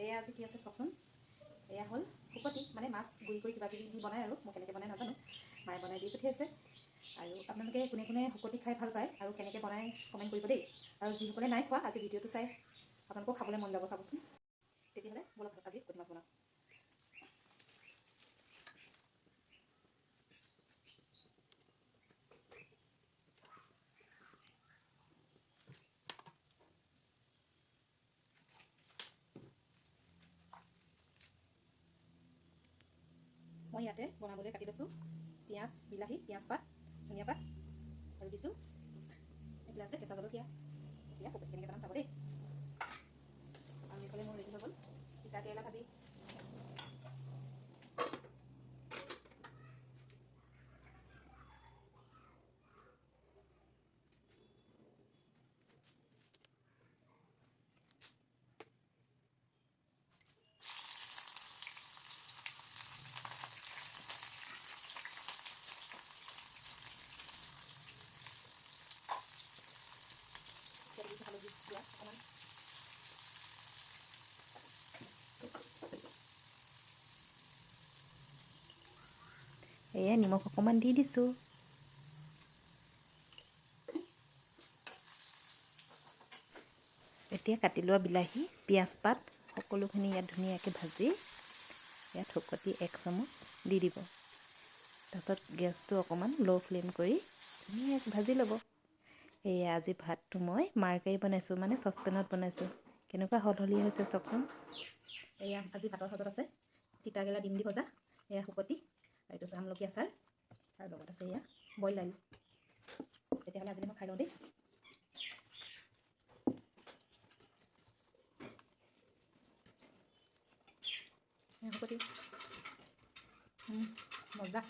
এয়া আজি কি আছে চাওকচোন। এয়া হ'ল শুকতি, মানে মাছ গুড়ি কৰি কিবা কিবি দি বনায় আৰু মই কেনেকৈ বনাই নাজানো, মায়ে বনাই দি পঠিয়াইছে। আৰু আপোনালোকে কোনে কোনে শুকতি খাই ভাল পায় আৰু কেনেকৈ বনায় কমেণ্ট কৰিব দেই। আৰু যিসকলে নাই খোৱা, আজি ভিডিঅ'টো চাই আপোনালোকেও খাবলৈ মন যাব চাবচোন। তেতিয়াহ'লে ব'লক, আজি শুকতি মাছ বনাওঁ। মই ইয়াতে বনাবলৈ কাটি লৈছোঁ পিঁয়াজ, বিলাহী, পিঁয়াজ পাত, ধনিয়া পাত আৰু দিছোঁ এইফালে আছে কেঁচা জলকীয়া। এতিয়া শুকতি কেনেকৈ বনাম চাব দেই। আৰু এইফালে মোৰ ৰেডি হৈ গ'ল তিতা কেৰেলা ভাজি। ইয়াত দিছোঁ হালধি গুড়া অকণমান। এয়া নিমখ অকণমান দি দিছোঁ। এতিয়া কাটি লোৱা বিলাহী, পিঁয়াজ পাত সকলোখিনি ইয়াত ধুনীয়াকৈ ভাজি ইয়াত শুকতি এক চামুচ দি দিব। তাৰপাছত গেছটো অকণমান ল' ফ্লেম কৰি ধুনীয়াকৈ ভাজি ল'ব। এয়া আজি ভাতটো মই মাৰকাৰি বনাইছোঁ, মানে চচপেনত বনাইছোঁ। কেনেকুৱা সলসলীয়া হৈছে চাওকচোন। এয়া আজি ভাতৰ সাজত আছে তিতা কেৰেলা ডিম দি ভজা, এয়া শুকতি আৰু এইটো আছে আমলখি আচাৰ আৰু লগত আছে এয়া বইল দাইল। তেতিয়াহ'লে আজিলৈ মই খাই লওঁ দেই। এয়া শুকতি, মজা।